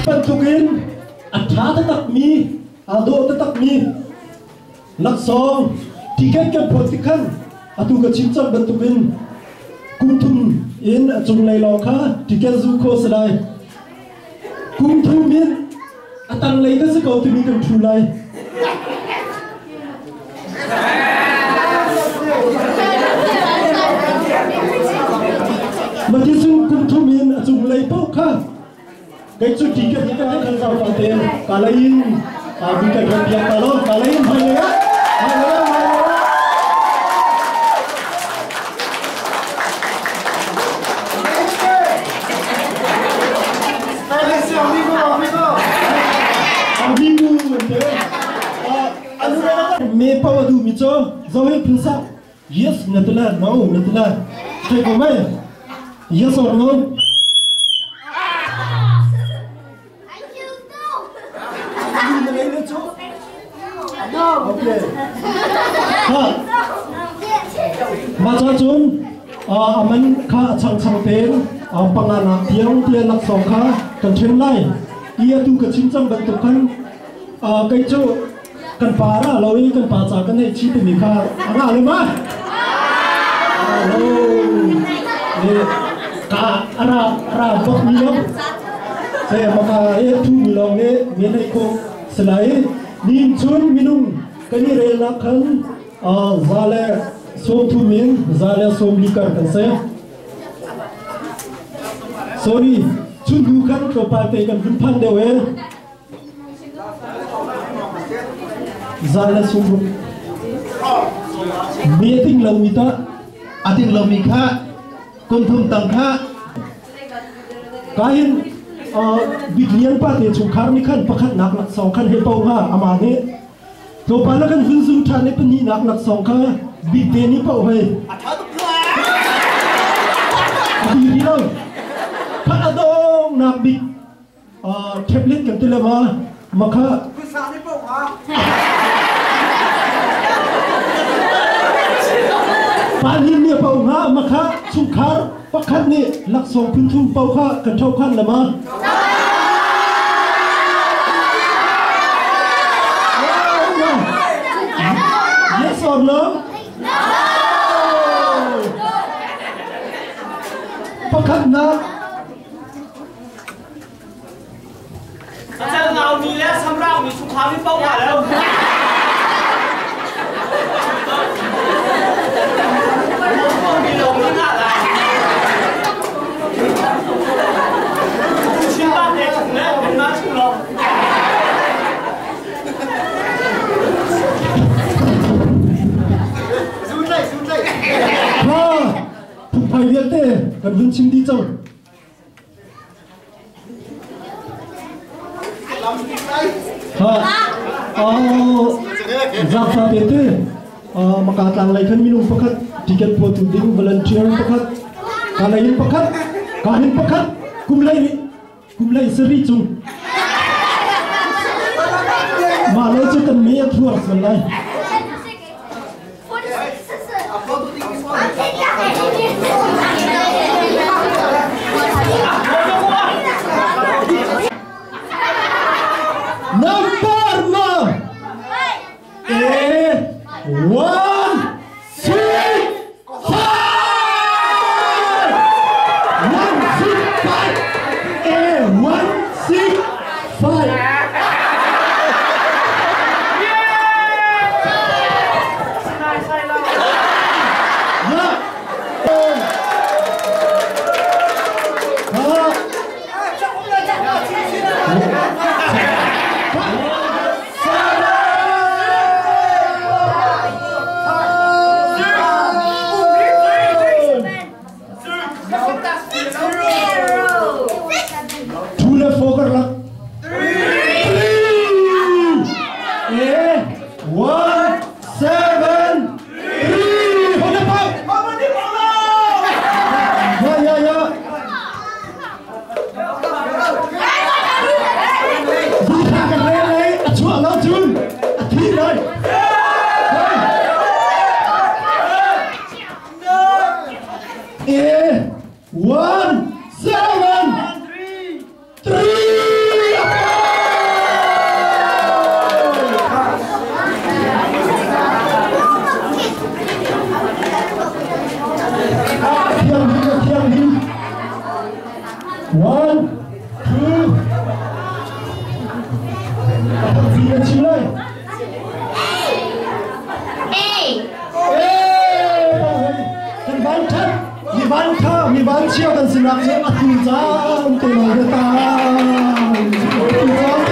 Bantukin a ṭha taktakmi, aa dawh taktakmi laksawng ticket kan phawt tik khan atu ka chim cang bantukin kum thum in a cunglei lawng kha ticket zu kho si lai. Kum thum in a tanglei ka si ko timi kan ṭhu lai. Mati cu kum thum in a cunglei paoh kha kei cu ticket hi kan kan zau ta te kalai in bi kan rat piak ta lo kalai in hmai lei ah hmai lei ah hmai lei ah. Amigo te me pa du mi cho zohe phunsa yes na tla no na tla thai ko mai yes or no. Okay. Ha. Ma cha cun aman kha chang chang ten panga nak tiang tia laksawng kha kan ṭhen lai. I atu ka chim cang bantuk khan kei cu kan pa ra lo i kan pa ca kan hei chi timi kha a ra le ma? Lo. Ka ara ara bak mi lo. Se maka e thu mi long ne me nei ko selai nin chun minung kan i rel nak khan zale som thum in zale som li kar kan se. Sorry, chun du khan tlawmpal te kan vun phan deuh e. Zale som ruk. Me ting lo mi ta. A ting lo mi kha kum thum tang kha. Kahin Biglian pa te chungkhar ni khan pakhat nak laksawng khan he pau ha ama ne tlawmpal na kan hun zum ṭhan i pahnih nak laksawng kha big te ni pau hei a bi ri lo khat a dong nak bik tablet kan ti le ma makha Panin nih pau nga makha chungkhar pakhat nih laksawng phun thum pau kha kan ṭho khan le ma. Yes or no? Pakhatnak A cal ngaumi le samrangmi chungkhar mi paoh hna lo. Mi lawng nih hna lai. Kan vun chim dih cang. Ha, zaangfa te maka tlang lei khan minung pakhat ticket phuatu ding volunteer pakhat ka lei in pakhat ka hin pakhat kum lei kum lei sari cung mah le cu kan me a thuar sual lai. Number na A 1 6 5 1 6 5 A 1 6 5. Two le four karlak. Three. A 1 7 3. Hon pa. Ya ya ya. Zita kan le le a chuah lo cun a thi lai. A 1 7 3. Thiang him thiang him. 1 2 Thi na chim lai. Kan van that mi van tha mi van chia kan sinak cu a tu caan te lai ta. Tu caan.